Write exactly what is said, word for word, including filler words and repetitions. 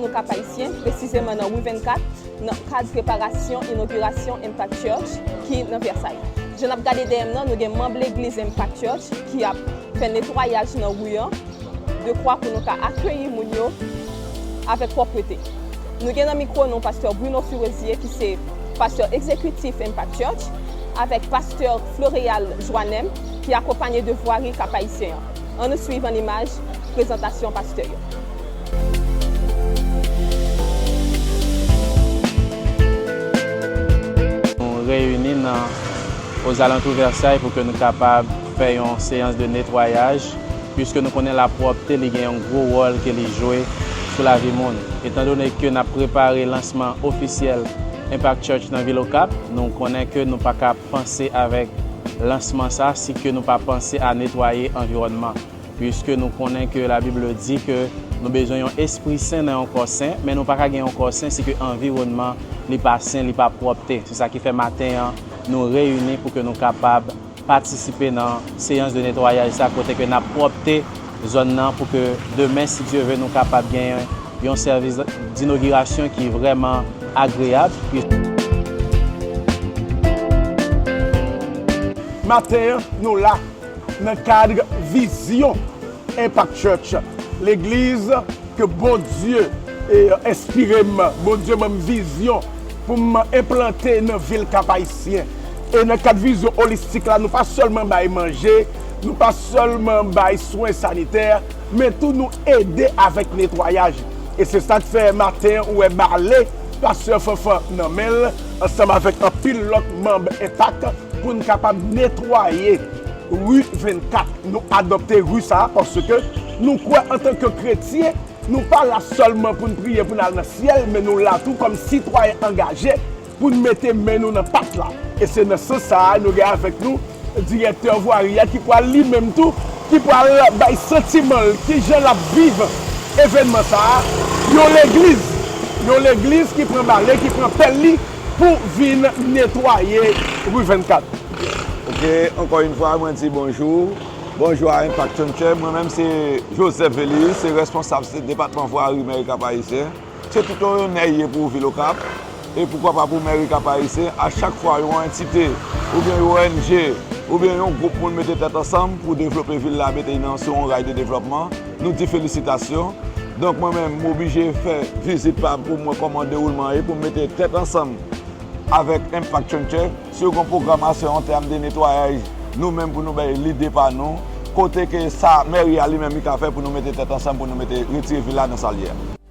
Nou Kap Ayisyen, presizeman nan Ri vennkat, nan kad preparasyon inogirasyon Impact Church ki nan Vèsay. Jan n ap gade dèyè m nan, nou gen manm legliz Impact Church ki ap fè netwayaj nan ri an, dekwa pou nou ka akeyi moun yo avèk pwòpte. Nou gen nan mikwo nou pastè Bruno Furosier ki se pastè egzekitif Impact Church, avèk pastè Floréal Joanem ki akonpanye de vwari Kap Ayisyen an. Ann nou swiv an imaj prezantasyon pastè yo. Nou reyini nan ozalantou Vèsay pou ke nou kapab fè yon seyans de netwayaj, piske nou konnen lapwòpte li gen yon gwo wòl ke li jwe sou lavi moun. Etandone ke n ap prepare lansman ofisyèl Impact Church nan vil Okap, nou konnen ke nou pa ka panse avèk lansman sa si ke nou pa panse a netwaye anviwònman. Piske nou konnen ke Labib di ke nou bezwen yon espri sen nan yon kò sen, men nou pa ka gen yon kò sen si ke anviwònman li pa sen, li pa pwòpte. Se sa ki fè maten an, nou reyini pou ke nou kapab patisipe nan seyans de netwayaj sa, kote ke n ap pwòpte zòn nan pou ke demen, si Dye ve, nou kapab gen yon sèvis dinogirasyon ki vrèman agreyab. Maten an, nou la nan kad vizyon Impact Church, legliz ke Bondye, e, enspire m, Bondye ban m vizyon pou m enplante nan vil Kap Ayisyen. E nan kad vizyon olistik la, nou pa sèlman bay manje, nou pa sèlman bay swen sanitè, men tou nou ede avèk netwayaj. E se sa k fè maten an, ou wè bale pastè Fanfan nan men l, ansanm avèk anpil lòt manm Impact, pou n kapab netwaye ri vennkat. Nou adopte ri sa a paske nou kwè antanke kretyen, nou pa la sèlman pou n priye pou n al nan syèl, men nou la tou kòm sitwayen angaje pou n mete men nou nan pat la. E se nan sans sa a, nou gen avèk nou direktè vwari a ki pral li menm tou, ki pral bay santiman l, kijan l ap viv evènman sa a, yon legliz, yon legliz ki pran bale, ki pran pèl li pou vin netwaye ri vennkat. Ok, ankò yon fwa, mwen di bonjou. Bonjou a Impact Church. Mwen menm se Joseph Velius, se responsab se depatman vwari mèri Kap Ayisyen. Se tout yon onè ye pou vil Okap, e poukwa pa pou mèri Kap Ayisyen. A chak fwa yon antite, oubyen yon O N G, oubyen yon gwoup moun mete tèt ansanm pou devlope vil la, mete l nan sou yon ray de devlòpman, nou di felisitasyon. Donk mwen menm, m oblije fè vizit pa m pou m wè kòman dewoulman ye, pou m mete tèt ansanm avèk Impact Church, si yo gen pwogramasyon an tèm de netwayaj, nou menm pou nou bay lide pa nou, kote ke sa mèri a li menm li ka fè pou nou mete tèt ansanm, pou nou mete retire vil la nan sa l ye a.